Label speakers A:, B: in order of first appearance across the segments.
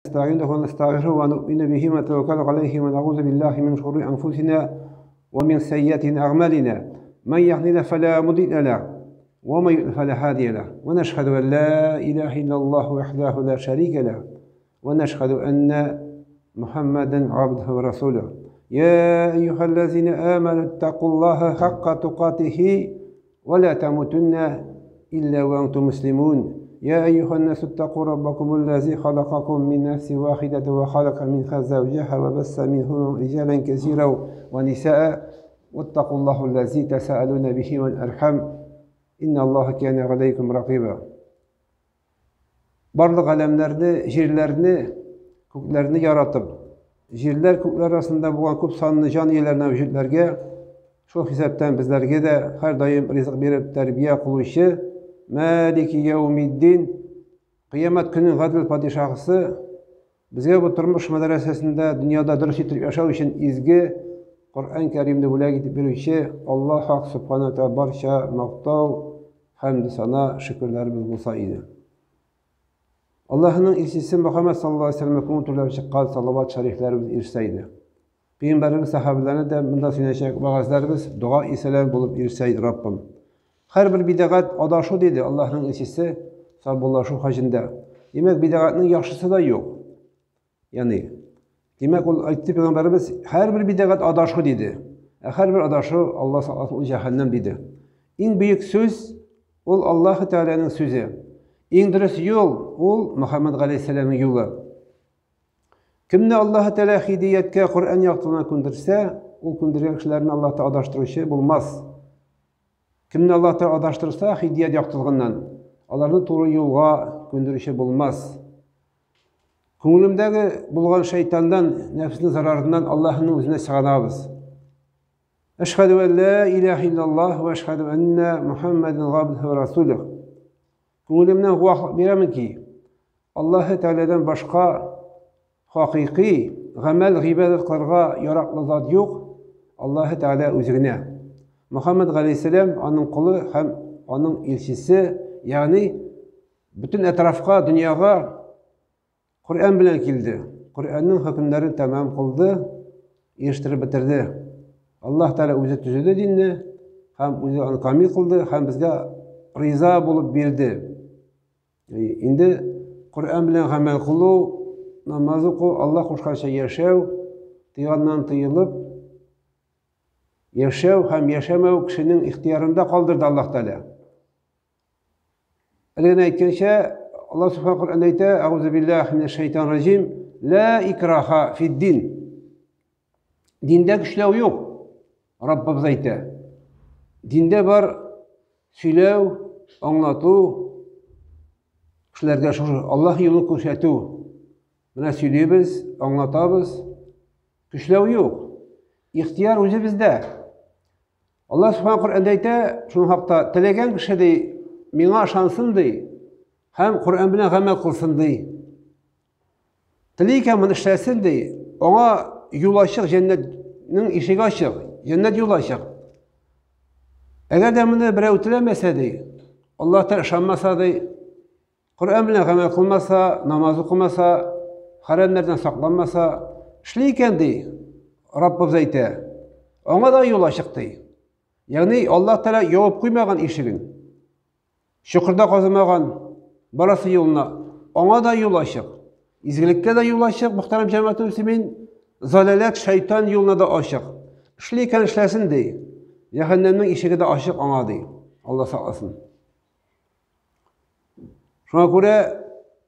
A: نستعينه ونستغفره ونؤمن به ونتوكل عليه ونعوذ بالله من شرور أنفسنا ومن سيئات أعمالنا. من يهده فلا مضل له ومن يضلل فلا هادي له. ونشهد أن لا إله إلا الله وحده لا شريك له، ونشهد أن محمدا عبده ورسوله. يا أيها الذين آمنوا اتقوا الله حق تقاته ولا تموتن إلا وأنتم مسلمون. يا أيها الناس اتقوا ربكم الذي خلقكم من نفس واحدة وخلق منها زوجها وبث منهما رجالا كثيرا ونساء، واتقوا الله الذي تساءلون به والأرحام إن الله كان عليكم رقيبا. Барлык галәмнәрне, җирләрне, күкләрне яратып, җирләр күкләр арасында булган күп санлы җан ияләренә, вөҗүдләргә, шул хисаптан безләргә дә һәрдаим ризык биреп тәрбия кылучы Мәлики яумиддин, кыямәт көненең гадел падишаһысы, безгә бу тормыш мәдрәсәсендә дөньяда дөрес итеп яшәү өчен изге Коръән Кәримне бүләк итеп бирүче Аллаһ Хак Субхана Тәгалә барча мактау, хәмд сана, шөкерләребез булса иде. Аллаһының илчесе Мөхәммәд саллаллаһу алейһи ва сәлләмгә күңел түрләп чыккан салават шәрифләребез ирешсә иде. Пәйгамбәребез сәхабәләренә дә монда сөйләнәчәк вәгазьләребез дога исәләм булып ирешсә иде, Раббым. Һәрбер бидәгать адашу, диде Аллаһның илчесе саубуллашу хаҗында. Димәк, бидәгатьнең яхшысы да юк. Ягъни, димәк, ул әйтте пәйгамбәребез, һәрбер бидәгать адашу диде. Ә һәрбер адашу Аллаһ сакласын, ул җәһәннәм диде. Иң бөек сүз ул Аллаһ Тәгаләнең сүзе. Иң дөрес юл ул Мөхәммәд галәйһиссәламның юлы. Кемне Аллаһ Тәгалә һидаяткә, Коръән яктылыгына күндерсә, ул күндергән кешеләрне Аллаһ Тәгалә адаштыручы булмас. Кемне Аллаһ Тәгалә адаштырса, һидият яктылыгыннан, аларны туры юлга күндерүче булмас. Күңелемдәге булган шайтандан, нәфеснең зарарыннан Аллаһның үзенә сыгынабыз. Әшһәдү ан ла илаһа иллаллаһ ва әшһәдү анна Мухаммадан габдуһу ва расулуһ. Күңелемнән гуаһлык бирәмен ки, Аллаһы Тәгаләдән башка хакыйкый гамәл гыйбадәт кылырга яраклы зат юк, Аллаһы Тәгалә үзе генә. Мөхәммәд галәйһиссәлам аның колы һәм аның илчесе, ягъни бөтен әтрафка, дөньяга Коръән белән килде. Коръәннең хөкемнәрен тәмам кылды, ирештереп бетерде. Аллаһ Тәгалә үзе төзеде динне һәм үзе аны камил кылды һәм безгә риза булып бирде. Инде Коръән белән гамәл кылу, намаз уку, Аллаһ кушканча яшәү, тыйганнан тыелып, яшәү һәм яшәмәү кешенең ихтыярында калдырды Аллаһ Тәгалә. Әле генә әйткәнчә, Аллаһ Субхану Коръәндә әйтә, Әгъузу биллаһи минәш шайтан раҗим, ла икраха фид-дин. Диндә көчләү юк. Раббыбыз әйтә. Диндә бар сөйләү, аңлату, кешеләргә шушы Аллаһ юлын күрсәтү. Менә сөйлибез, аңлатабыз. Көчләү юк. Ихтияр үзебездә. Аллаһ Субхану Коръәндә әйтә, шуның хакта теләгән кеше ди, миңа ышансын ди, һәм Коръән белән гамәл кылсын ди. Тели икән моны эшләсен ди, аңа юл ачык, җәннәтнең ишеге ачык, җәннәт юлы ачык. Әгәр дә моны берәү теләмәсә ди, Аллаһ Тәгалә ышанмаса ди, Коръән белән гамәл кылмаса, намаз укымаса, хәрәмнәрдән сакланмаса, эшли икән ди, Раббыбыз әйтә, аңа да юл ачык ди. Ягъни Аллаһ Тәгалә ябып куймаган ишеген. Чокырда казымаган, барасы юлына. Аңа да юл ачык. Изгелеккә дә юл ачык, мөхтәрәм җәмәгать мөслимин. Залаләт, шайтан юлына да ачык. Эшли икән эшләсен ди. Җәһәннәмнең ишеге дә ачык аңа ди. Алла сакласын. Шуңа күрә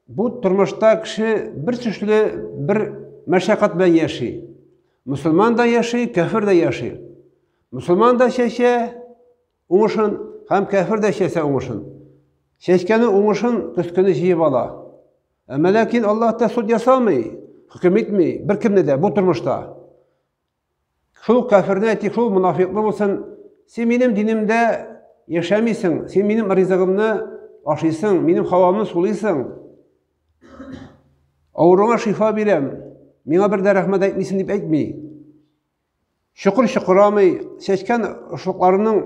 A: бу тормышта кеше бер төсле бер мәшәкать белән яши. Мөселман да яши, кәфер дә яши. Мөселман да чәчә, уңышын һәм кәфер дә чәчә уңышын. Чәчкәнең уңышын көз көне җыеп ала. Әмма ләкин Аллаһ та суд ясамый, хөкем итми беркемне дә бу тормышта. Шул кәферне әйтик, шул мунафиклы булсын, син минем динемдә яшәмисең, син минем ризыгымны ашыйсың, минем һавамны сулыйсың. Авыруыңа шифа бирәм, миңа бер дә рәхмәт әйтмисең дип әйтми. Чокыр чокырамый, чәчкән ошлыкларының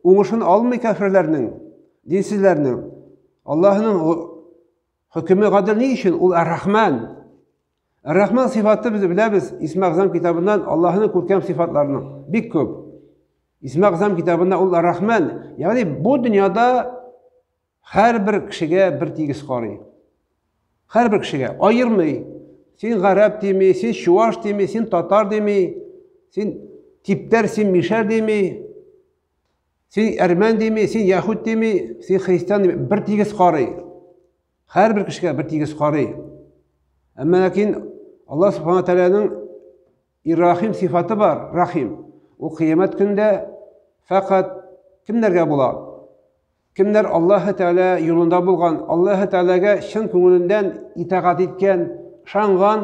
A: уңышын алмый кәферләрнең, динсезләрнең. Аллаһның хөкеме гадел ни өчен? Ул Ар-Рахман. Рахман сыйфаты без беләбез, Исме Әгъзам китабыннан Аллаһының күркәм сыйфатларының бик күп. Исме Әгъзам китабында ул Рахман, ягъни бу дөньяда һәрбер кешегә бер тигез карый. Һәрбер кешегә аермый. Син гарәп дими, син чуаш дими, син татар дими, син типтәр, син мишәр дими, син әрмән дими, син яһүд дими, син христиан дими, бер тигез карый. Һәрбер кешегә бер тигез карый. Әмма ләкин Аллаһ Субхана Тәгаләнең Иррахим сыйфаты бар, Рахим. Ул кыямәт көндә фәкать кемнәргә була? Кемнәр Аллаһы Тәгалә юлында булган, Аллаһы Тәгаләгә чын күңеленнән итагать иткән, ышанган,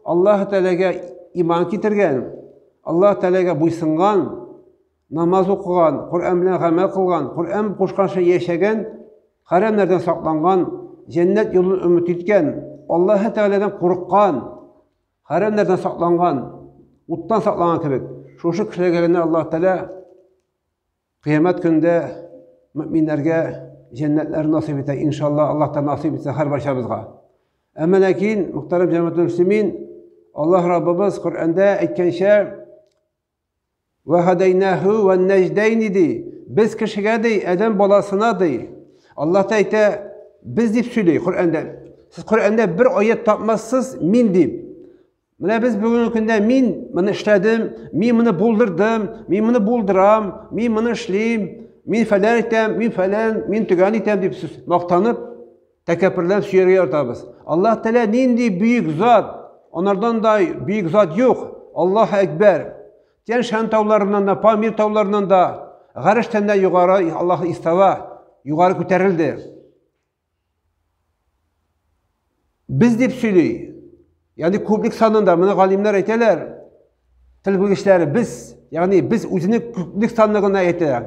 A: Аллаһы Тәгаләгә иман китергән, Аллаһ Тәгаләгә буйсынган, намаз укыган, Коръән белән гамәл кылган, Коръән кушканча яшәгән, хәрәмнәрдән сакланган, җәннәт юлын өмет иткән, Аллаһы Тәгаләдән курыккан, хәрәмнәрдән сакланган, уттан сакланган кебек, шушы кешеләргә генә Аллаһ Тәгалә Кыямәт көндә мөминнәргә җәннәтләр насыйп итә, иншалла, Аллаһ та насыйп итсә һәрбарчабызга. Әмма ләкин, мөхтәрәм җәмәгатүл мөслимин, Аллаһ Раббыбыз Коръәндә әйткәнчә, "Ва һадайнаху ван наҗдайни" ди. Без кешегә ди, адәм баласына ди. Аллаһ та әйтә, без дип сөйли Коръәндә. Сез Коръәндә бер аят тапмассыз, мин дип. Менә без бүгенге көндә мин моны эшләдем, мин моны булдырдым, мин моны булдырам, мин моны эшлим, мин фәлән итәм, мин фәлән, мин төгән итәм дип сүз мактанып, тәкәбберләнеп сөяргә яратабыз. Аллаһ Тәгалә нинди бөек зат, анардан да бөек зат юк. Аллаһ әкбәр. Тянь-Шань тауларыннан да, Памир тауларыннан да, Гарештән дә югары Аллаһ истава, югары күтәрелде. Без дип сөйли. Ягъни күплек санында моны галимнәр әйтәләр. Тел белгечләре без, ягъни без үзенең күплек санны гына әйтә.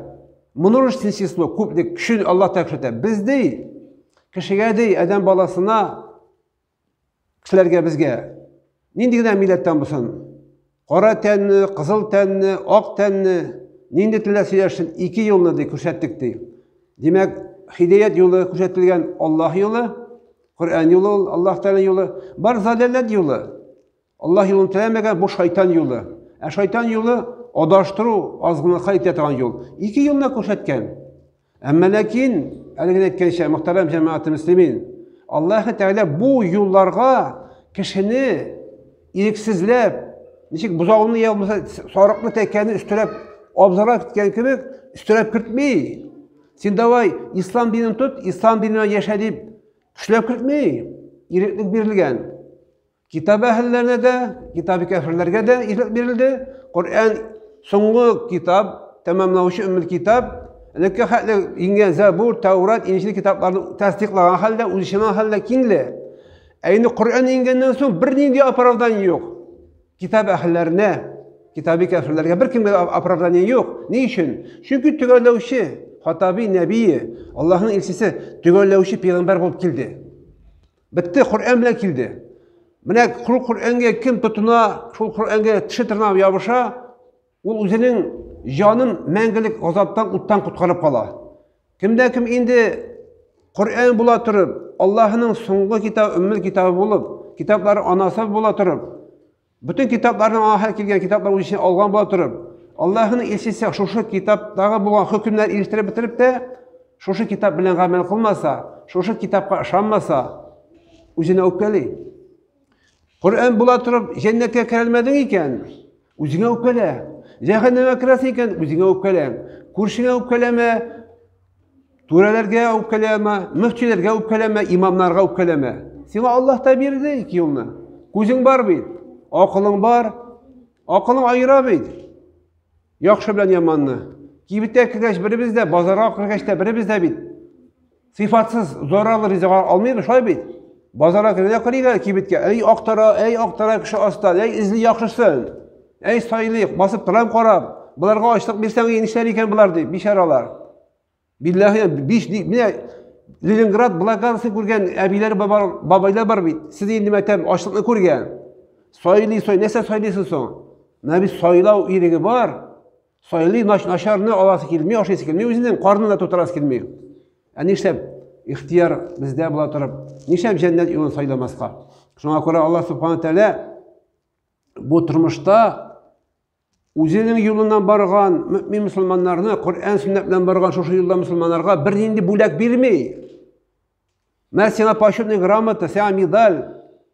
A: Множественное число, күплек көчен Аллаһ тәкъдир итә. Без ди, кешегә ди, адәм баласына Кешеләргә безгә нинди генә милләттән булсын, кара тәнне, кызыл тәнне, ак тәнне, нинди телдә сөйләшсен, ике юлны ди күрсәттек ди. Димәк, хидәят юлы күрсәтелгән Аллаһ юлы, Коръән юлы ул, Аллаһ Тәгалә юлы, бар залаләт юлы. Аллаһ юлын теләмәгән бу шайтан юлы. Ә шайтан юлы адаштыру, азгынлыкка илтә торган юл. Ике юлны күрсәткән. Әмма ләкин, әле генә әйткәнчә, мөхтәрәм җәмәгать мөслимин, Аллаһ Тәгалә бу юлларга кешене ирексезләп, ничек бозауны я булмаса сарыкны тәкәне өстерәп абзарга киткән кебек, өстерәп кертми. Син давай ислам динен тот, ислам диненә яшә дип көчләп кертми. Иреклек бирелгән. Китап әһелләренә дә, китап кәферләргә дә ирек бирелде. Коръән соңгы китап, тәмамлаучы өммел китап, элекке хәтле иңгән Забур, Таурат, Инҗил китапларны тасдиқлаган хәлдә, үз эченә хәлдә киңле. Ә инде Коръән иңгәннән соң бернинди оправдание юк. Китап әһелләренә, китаби кәферләргә беркемгә дә оправдание юк. Ни өчен? Чөнки төгәлләүче, Хатаби нәбие, Аллаһның илчесе, төгәлләүче пәйгамбәр булып килде. Бетте, Коръән белән килде. Менә шул Коръәнгә кем тотына, шул Коръәнгә теше тырнап ябыша, ул үзенең җанын мәңгелек газаптан, уттан коткарып кала. Кемдә кем инде Коръән була торып, Аллаһының соңгы китабы, өммел китабы булып, китаплары анасы була торып, Бөтен китапларның аңа килгән китаплар үз эченә алган була торып, Аллаһының илчесе шушы китаптагы булган хөкемнәр ирештереп бетереп тә, шушы китап белән гамәл кылмаса, шушы китапка ышанмаса, үзенә үпкәли. Коръән була торып, җәннәткә керә алмадың икән, үзеңә үпкәлә. Җәһәннәмгә керәсең икән, үзеңә үпкәлә. Күршеңә үпкәләмә, Түрәләргә үпкәләмә, мөфтиләргә үпкәләмә, имамнарга үпкәләмә. Сиңа Аллаһ та бирде ике юлны. Күзең бар бит, акылың бар. Акылың аера бит. Яхшы белән яманны. Кибеткә кергәч беребез дә, базарга кергәч тә беребез дә бит. Сыйфатсыз, зарарлы ризык алмыйбыз, шулай бит. Базарга кергәндә карыйк әле кибеткә. Әй актара, әй актара кеше аста, әй эзли яхшысын. Әй сайлый, басып торам карап. Боларга ачлык бирсәң, нишләр икән болар дип, бичаралар. Билләһи, биш менә Ленинград блокадасын күргән әбиләр, бабайлар бар бит. Сез инде мәтәм ачлыкны күргән. Сайлый, сай, нәрсә сайлыйсың соң? Менә бит сайлау иреге бар. Сайлый, начарны аласы килми, ашыйсы килми, үзенең карнын да тутырасы килми. Ә нишләп ихтияр бездә була торып, нишләп җәннәт юлын сайламаска? Шуңа күрә Аллаһ Субхану Тәгалә бу тормышта үзенең юлыннан барган мөмин мөселманнарны, Коръән сөннәт белән барган шушы юлда мөселманнарга бернинди бүләк бирми. Менә сиңа почетный грамота, сиңа медаль.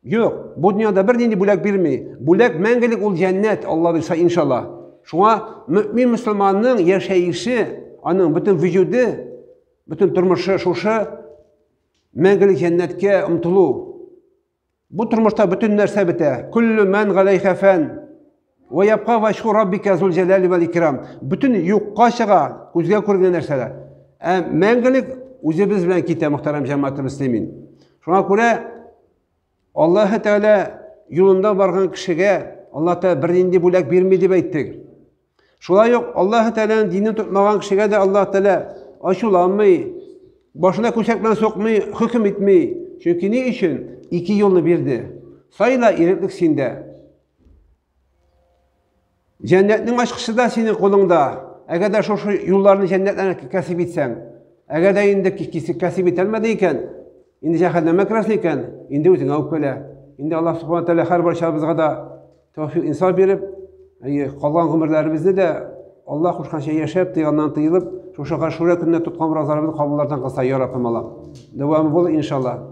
A: Юк, бу дөньяда бернинди бүләк бирми. Бүләк мәңгелек ул җәннәт, Алла бирсә, иншалла. Шуңа мөмин мөселманның яшәеше, аның бөтен вөҗүде, бөтен тормышы шушы мәңгелек җәннәткә омтылу. Бу тормышта бөтен нәрсә бетә. Күллү мән галәйхә фән. Вә ябка вәҗху раббика зул җәләли вәл икрам. Бөтен юкка чыга, күзгә күренгән нәрсәләр. Ә мәңгелек үзебез белән китә, мөхтәрәм җәмәгать мөслимин. Шуңа күрә Аллаһы Тәгалә юлында барган кешегә Аллаһ Тәгалә бернинди бүләк бирми дип әйттек. Шулай ук Аллаһ Тәгаләнең динен тотмаган кешегә дә Аллаһ Тәгалә ачуланмый, башына күсәк белән сукмый, хөкем итми. Чөнки ни өчен? Ике юлны бирде. Сайла, иреклек синдә. Җәннәтнең ачкычы да синең кулыңда. Әгәр дә шушы юлларны җәннәтләрне кәсеп итсәң, әгәр дә инде кәсеп итәлмәде икән, инде җәһәннәмгә керәсең икән, инде үзеңә үпкәлә. Инде Аллаһ Субхану Тәгалә һәрберчабызга да Тәүфик инсаф биреп, әйе, калган гомерләребезне дә Аллаһ кушканча яшәп, тыйганнан тыелып, шушы Гашура көненә тоткан уразаларыбызны кабуллардан кылса, я Раббым Аллаһ. Дәвамы булыр, иншаллаһ.